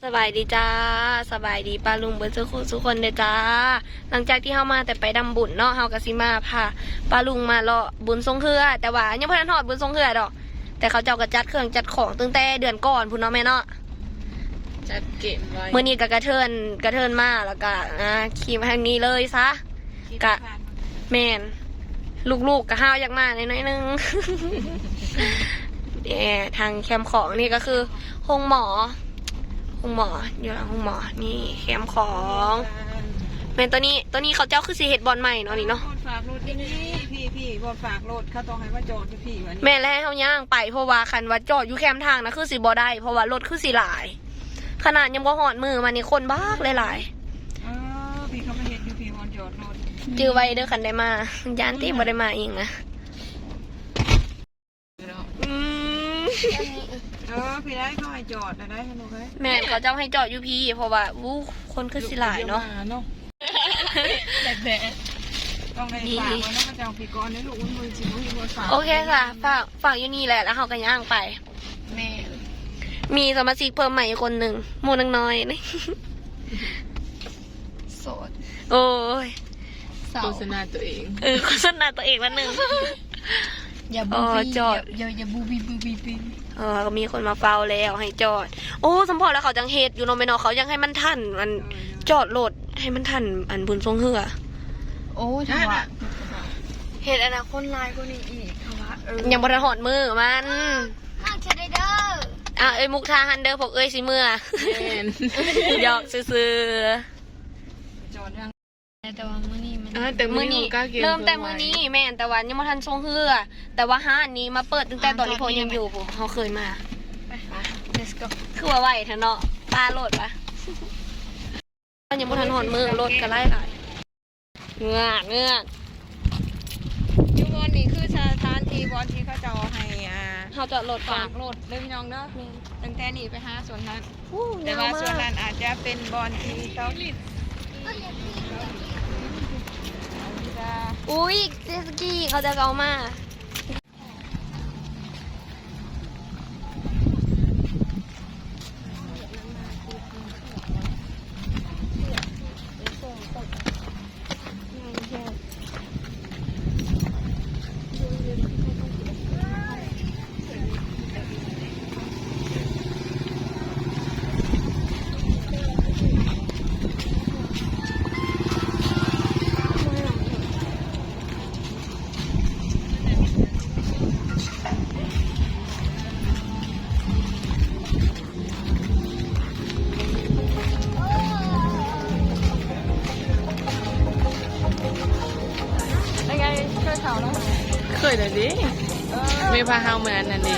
ສະບາຍດີຈ້າ ສະບາຍດີປ້າລຸງເບິດສູ່ຄົນສູ່ຄົນເດີຈ້າ. ຫຼັງຈາກທີ່ເຮົາມາແຕ່ໄປດຳບຸນເນາະ ເຮົາກໍຊິມາພາປ້າລຸງມາເລາະບຸນຊ່ວງເຮືອ ແຕ່ວ່າຍັງບໍ່ທັນຮອດບຸນຊ່ວງເຮືອດອກ ແຕ່ເຂົາເຈົ້າກໍຈັດເຄື່ອງຈັດຂອງຕັ້ງແຕ່ເດືອນກ່ອນພຸ້ນເນາະແມ່ເນາະ. ຈັດເກມໄວ້ ມື້ນີ້ກໍກະເທີນ ກະເທີນມາ ແລ້ວກໍ ອ່າ ຂີ່ມາທາງນີ້ເລີຍຊະ. ກະແມ່ນ ລູກໆກະຫ້າວຢາກມາແດ່ໜ້ອຍໜຶ່ງ. ແນ່ ທາງແຄມຂອງນີ້ກໍຄືໂຮງໝໍ ໂຮງໝໍ ຢູ່ຫຼັງໂຮງໝໍ. ນີ້ແຄມຂອງ ແມ່ນ ໂຕນີ້ ໂຕນີ້ເຂົາເຈົ້າຄືຊິເຮັດບ່ອນໃໝ່ເນາະນີ້ເນາະ. ບ່ອນຝາກລົດຢູ່ນີ້ ພີ່ໆ ບ່ອນຝາກລົດ ເຂົາຕ້ອງໃຫ້ມາຈອດຢູ່ພີ້ວ່ານີ້ ແມ່ນ ແລ້ວໃຫ້ເຮົາຍ່າງໄປ ເພາະວ່າຄັນວ່າຈອດຢູ່ແຄມທາງນະ ຄືຊິບໍ່ໄດ້ ເພາະວ່າລົດຄືຊິຫຼາຍ. ຂະໜາດຍັງບໍ່ຮອດມື້ມານີ້ ຄົນບັກຫຼາຍໆ. ເອີ ພີ່ເຂົາມາເຮັດຢູ່ພີ້ ບ່ອນຈອດລົດ. ຈື່ໄວ້ເດີ ຄັນໄດ້ມາ ຢ້ານຕິບໍ່ໄດ້ມາອີກນະ. ອືມ ເອີ ພີ້ໄດ້ ເຂົາໃຫ້ຈອດໄດ້ ລູກເອີຍ. ແມ່ນ ເຂົາເຈົ້າໃຫ້ຈອດຢູ່ພີ້ ເພາະວ່າ ອູ້ ຄົນຄືຊິຫຼາຍເນາະ. ແດດໆ ຕ້ອງໄດ້ຝາກໄວ້ນຳເຂົາເຈົ້າພີ້ກ່ອນເດີລູກ. ໂອເຄ ສະ ຝາກ ຝາກຢູ່ນີ້ແຫຼະ ແລ້ວເຮົາກໍຍ່າງໄປ. ແມ່ນ ມີສະມາຊິກເພີ່ມໃໝ່ອີກຄົນໜຶ່ງ ໝູ່ນາງນ້ອຍ. ໂສດ ໂອ້ຍ ໂຄສະນາຕົວເອງ. ເອີ ໂຄສະນາຕົວເອງລະໜຶ່ງ. ຢ່າບູບີ ເອີ ຈອດ ຢ່າ ຢ່າ ຢ່າບູບີ ບູບີ ເອີ ກໍມີຄົນມາເຝົ້າແລ້ວໃຫ້ຈອດ. ໂອ້ ສຳພໍແລ້ວເຂົາຈັ່ງເຮັດຢູ່ເນາະແມ່ເນາະ ເຂົາຍັງໃຫ້ມັນທັນ ອັນ ເອີ ຈອດລົດໃຫ້ມັນທັນ ອັນ ບຸນຊ່ວງເຮືອ. ໂອ້ ຖືວ່າເຮັດອັນນະຄົນຫຼາຍກວ່ານີ້ອີກ ເພາະວ່າ ເອີ ຍັງບໍ່ທັນຮອດມື້ມັນ. ເອີ ມາເທື່ອໃດເດີ ອ່າ ເອີຍມຸກທ່າຫັ້ນເດີ ພວກເອີຍຊິເມືອ. ແມ່ນ ຢອກຊື່ໆ. ແຕ່ວ່າມື້ນີ້ມັນ ເອີ ແຕ່ມື້ນີ້ ມື້ນີ້ເລີ່ມແຕ່ມື້ນີ້. ແມ່ນ ແຕ່ວ່າຍັງບໍ່ທັນຊ່ວງເຮືອ ແຕ່ວ່າຮ້ານນີ້ມາເປີດຕັ້ງແຕ່ຕອນທີ່ພວກຍັງຢູ່ພຸ້ນ ເຮົາເຄີຍມາ. ໄປ let's go. ຄືວ່າໄວແທ້ເນາະ ປາໂລດປະ. ຍັງບໍ່ທັນຮອດມື້ ລົດກໍຫຼາຍໆ. ເງືອກ ເງືອກ ຢູ່ບ່ອນນີ້ຄືສະຖານທີ່ບ່ອນທີ່ເຂົາເຈົ້າໃຫ້ ອ່າ ເຮົາຈອດລົດ ຝາກລົດເດີພີ່ນ້ອງເດີ. ແມ່ນ ຕັ້ງແຕ່ນີ້ໄປຫາສວນນັ້ນ. ແຕ່ວ່າສວນນັ້ນອາດຈະເປັນບ່ອນທີ່ເຂົາ ອຸ້ຍ ເຈດສະກີເຂົາເຈົ້າກໍເອົາມາ.ເຄີຍແລ້ວເດ້ ແມ່ພາເຮົາເມືອອັນນັ້ນເດ້.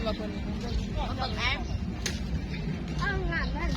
ວ່າເພິ່ນ ເບິ່ງແນ່ ເອົາງານນັ້ນ